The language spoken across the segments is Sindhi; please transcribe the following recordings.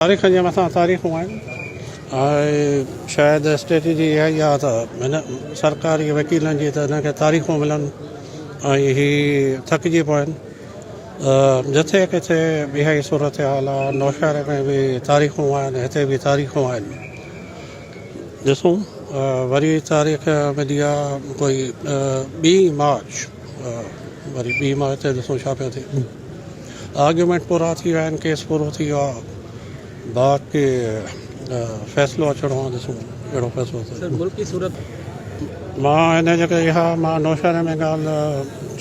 تاريخن جي مٿان تاريخون آهن ۽ شايد اسٽريٽجي اها ئي آهي ته هن سرڪاري وڪيلن جي ته هن کي تاريخون ملن ۽ هي ٿڪجي پون. جٿي ڪٿي اها ئي صورتحال آهي، نوشهري ۾ به تاريخون آهن، هتي به تاريخون آهن. ڏسون وري تاريخ ملي آهي ڪوئي ٻي مارچ وري ٻي مارچ تي ڏسون ڇا پيو ٿئي. آرگيومينٽ پورا ٿي ويا آهن ڪيس پورو ٿي ويو آهي باقي فيصلو اچڻو آهي ڏسون ڪهڙو فيصلو ٿو سر ملڪي صورت مان هن جي ڪري اها مان نوشهري ۾ ڳالهه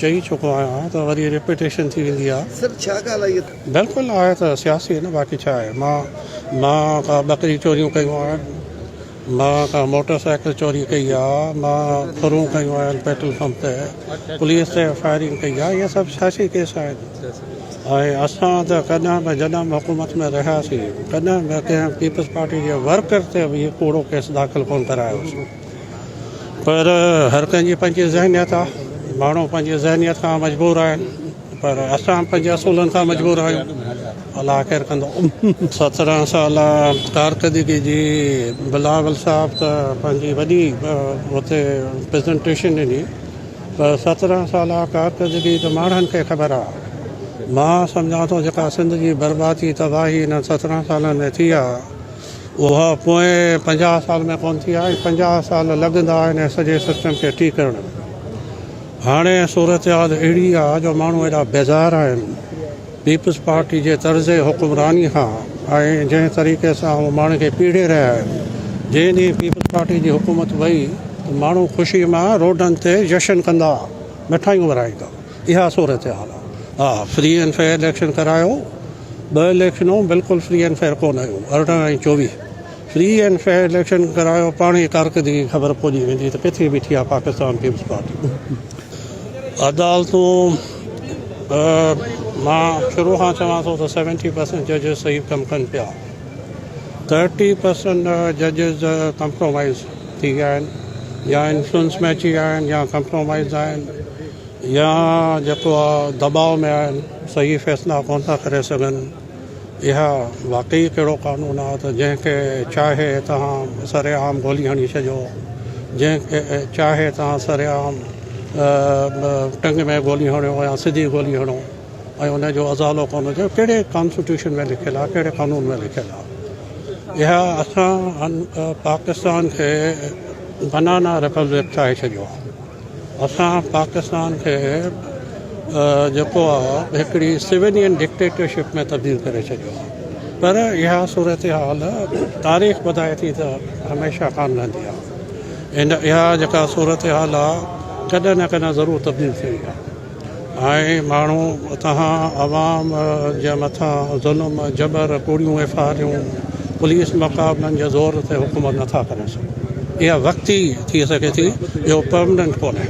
چئي چڪو آهيان ته وري ريپيٽيشن ٿي ويندي آهي. سر ڇا ڳالهه آهي اها. بلڪل آهي ته سياسي نه باقي ڇا آهي مان مان ڪا ٻڪري چوريون ڪيون آهن مان ڪا موٽر سائيڪل چوري ڪئي آ، مان ڦرون ڪيون آهن پيٽرول پمپ تي، پوليس تي فائرنگ ڪئي آ، اهي سڀ سياسي ڪيس آهن ۽ اسان ته ڪڏهن به جڏهن به حڪومت ۾ رهياسين ڪڏهن به ڪنهن پيپلز پارٽي جي ورڪر تي به اهو ڪوڙو ڪيس داخل ڪونه ڪرايوسين پر هر ڪنهن جي پنهنجي ذهنيت آ، ماڻهو پنهنجي ذهنيت کان مجبور آهن. پر اسان پنهنجي اصولن کان مجبور آهيون الله خير ڪندو. 17 سالا ڪارڪردگي جي بلاول صاحب ته پنهنجي وڏي اتي پريزنٽيشن ڏني پر 17 سالا ڪارڪردگي ته ماڻهن کي خبر آ مان سمجهان ٿو جيڪا سنڌ جي بربادي تباهي انهن 17 سالن ۾ ٿي آ اها پوئين 50 سال ۾ ڪونه ٿي آ ۽ 50 سال لڳندا ان سڄي سسٽم کي ٺيڪ ڪرڻ ۾. هاڻي صورتحال اهڙي آ جو ماڻهو ايڏا بيزار آهن پيپلز پارٽي جي طرز حڪمراني کان ۽ جنهن طريقي سان هو ماڻهن کي پيڙهي رهيا آهن جنهن ڏينهن پيپلز پارٽي جي حڪومت وئي ته ماڻهو خوشي مان روڊن تي جشن ڪندا مٺايون ورهائيندا اها صورتحال آ ها فري اينڊ فيئر اليڪشن ڪرايو ٻه اليڪشنون بلڪل فري اينڊ فيئر ڪونه هيون 18 ۽ 24 فري اينڊ فيئر اليڪشن ڪرايو پاڻ ئي ڪارڪردگي جي خبر پئجي ويندي ته ڪٿي بيٺي آهي پاڪستان پيپلز پارٽي. عدالتون مان شروع کان چوان ٿو ته سيونٽي پرسنٽ ججز صحيح ڪم ڪن پيا ٿرٽي پرسنٽ ججز ڪمپرومائز ٿي ويا آهن يا انفلوئنس ۾ اچي ويا آهن يا ڪمپرومائز آهن يا جيڪو آهي دٻاء ۾ آهن صحيح فيصلا ڪون ٿا ڪري سگهن. اها واقعي ڪهڙو قانون آهي ته جنهن کي چاهي توهان سر عام گولي هڻي ڇڏيو، جنهن کي چاهي توهان سر عام ٽنگ ۾ گولي هڻيو يا سڌي گولي هڻو ۽ ان جو ازالو ڪونه هجي ڪهڙي ڪانسٽيٽيوشن ۾ لکيل آهي ڪهڙي قانون ۾ لکيل آهي اها اسان پاڪستان کي بنانا ريپبلڪ ٺاهي ڇڏيو آهي. اسان پاڪستان کي جيڪو آ هڪڙي سويلين ڊڪٽيٽرشپ ۾ تبديل ڪري ڇڏيو آ پر اها صورتحال تاريخ ٻڌائي ٿي ته هميشه ڪانه رهندي آ ان اها جيڪا صورتحال آ ڪڏهن نه ڪڏهن ضرور تبديل ٿيڻي آ. ۽ ماڻهو تهان عوام جي مٿان ظلم جبر ڪوڙيون ايف I آريون پوليس مقابلن جي زور تي حڪومت نٿا ڪري سگهن اها وقتي ٿي سگهي ٿي اهو پرمننٽ ڪونهي.